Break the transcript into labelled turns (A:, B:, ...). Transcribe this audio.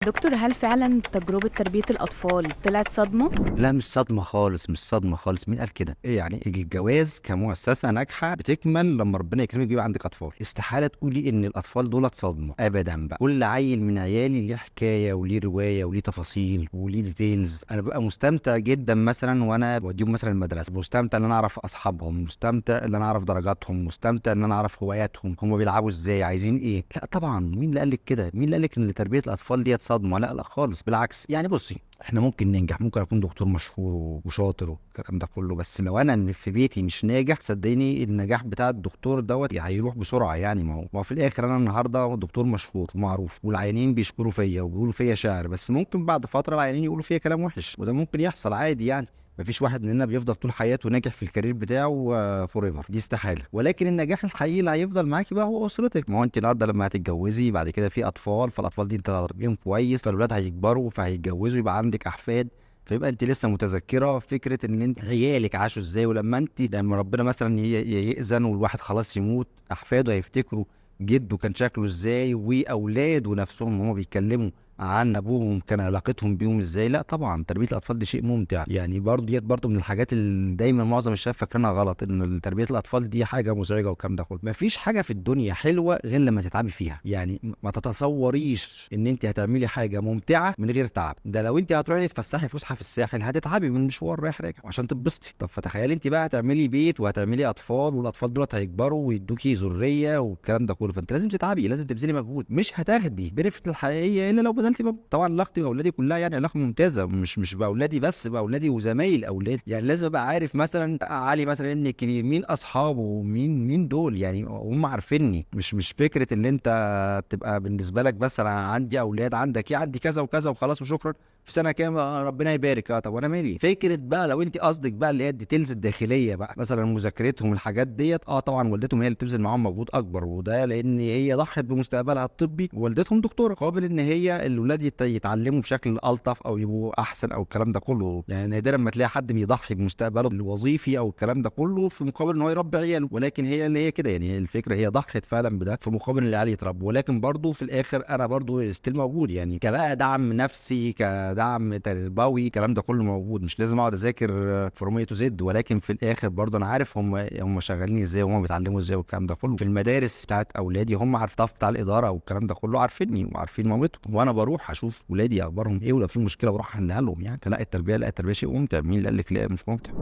A: دكتور، هل فعلا تجربة تربية الأطفال طلعت صدمة؟
B: لا، مش صدمة خالص، مش صدمة خالص. مين قال كده؟ إيه يعني الجواز كمؤسسة ناجحة بتكمل لما ربنا يكرمك يبقى عندك أطفال. استحالة تقولي إن الأطفال دولت صدمة أبدا بقى. كل عيل من عيالي ليه حكاية وليه رواية وليه تفاصيل وليه details. أنا ببقى مستمتع جدا مثلا وأنا بوديهم مثلا المدرسة، مستمتع إن أنا أعرف أصحابهم، مستمتع إن أنا أعرف درجاتهم، مستمتع إن أنا أعرف هواياتهم، هم بيلعبوا إزاي، عايزين إيه. لا طبعا، مين اللي قال لك كده؟ مين اللي قال لك إن تربية الأطفال ديت صدمة؟ لا لا خالص، بالعكس. يعني بصي، احنا ممكن ننجح، ممكن اكون دكتور مشهور وشاطر والكلام ده كله، بس لو انا في بيتي مش ناجح صدقني النجاح بتاع الدكتور دوت هيروح بسرعة. يعني ما هو في الاخر انا النهارده دكتور مشهور ومعروف والعيانين بيشكروا فيا وبيقولوا فيا شعر، بس ممكن بعد فترة العيانين يقولوا فيا كلام وحش، وده ممكن يحصل عادي. يعني مفيش واحد مننا بيفضل طول حياته ناجح في ال career بتاعه forever، دي استحالة. ولكن النجاح الحقيقي اللي هيفضل معاكي بقى هو اسرتك. ما هو انت النهارده لما هتتجوزي بعد كده في اطفال، فالاطفال دي انت هتربيهم كويس، فالولاد هيكبروا فهيتجوزوا، يبقى عندك احفاد، فيبقى انت لسه متذكرة فكرة ان انت عيالك عاشوا ازاي. ولما انت لما ربنا مثلا يأذن والواحد خلاص يموت، احفاده هيفتكروا جده كان شكله ازاي، واولاده نفسهم هم بيتكلموا عن ابوهم كان علاقتهم بيهم ازاي. لا طبعا تربيه الاطفال دي شيء ممتع. يعني برضه ديت برضه من الحاجات اللي دايما معظم الشباب فاكرينها غلط، ان تربيه الاطفال دي حاجة مزعجة والكلام ده كله. مفيش حاجة في الدنيا حلوة غير لما تتعبي فيها. يعني ما تتصوريش ان انت هتعملي حاجة ممتعة من غير تعب. ده لو انت هتروحي تتفسحي فسحة في الساحل هتتعبي من مشوار رايح راجع عشان تتبسطي. طب فتخيلي انت بقى هتعملي بيت وهتعملي اطفال، والاطفال دولت هيكبروا ويدوكي ذرية والكلام ده كله، فانت لازم تتعبي، لازم تبذلي مجهود. مش هتاخدي benefit الحقيقية الا لو بذلتي. طبعا علاقتي باولادي كلها يعني علاقة ممتازة، مش باولادي بس، باولادي وزمايل اولادي. يعني لازم ابقى عارف مثلا علي مثلا ابني الكبير مين اصحابه، مين دول، يعني هم عارفيني. مش فكرة ان انت تبقى بالنسبة لك بس انا عندي اولاد، عندك ايه، عندي كذا وكذا وخلاص وشكرا، في سنة كام ربنا يبارك، طب وانا مالي. فكرة بقى لو انت قصدك بقى اللي هي ال details الداخلية بقى مثلا مذاكرتهم الحاجات ديت، طبعا والدتهم هي اللي بتبذل معاهم مجهود اكبر، وده لان هي ضحت بمستقبلها الطبي، والدتهم دكتورة، قابل ان هي الولاد يتعلموا بشكل الطف او يبقوا احسن او الكلام ده كله. يعني نادرا ما تلاقي حد بيضحي بمستقبله الوظيفي او الكلام ده كله في مقابل ان هو يربي عياله، ولكن هي اللي هي كده. يعني الفكرة هي ضحت فعلا بده في مقابل ان العيال يتربوا، ولكن برضه في الاخر انا برضه still موجود، يعني كبقى دعم نفسي، كدعم تربوي، الكلام ده كله موجود. مش لازم اقعد اذاكر from A to Z، ولكن في الاخر برضه انا عارف هم شغالين ازاي وهم بيتعلموا ازاي والكلام ده كله. في المدارس بتاعت اولادي هم عارفين بتاع الادارة والكلام ده كله، عارفيني وعارفين مامتهم، وانا بروح اشوف ولادي اخبارهم ايه، ولو في مشكلة بروح احلها لهم. يعني فلا التربية، لا التربية شيء ممتع. مين اللي قال لك لا مش ممتع؟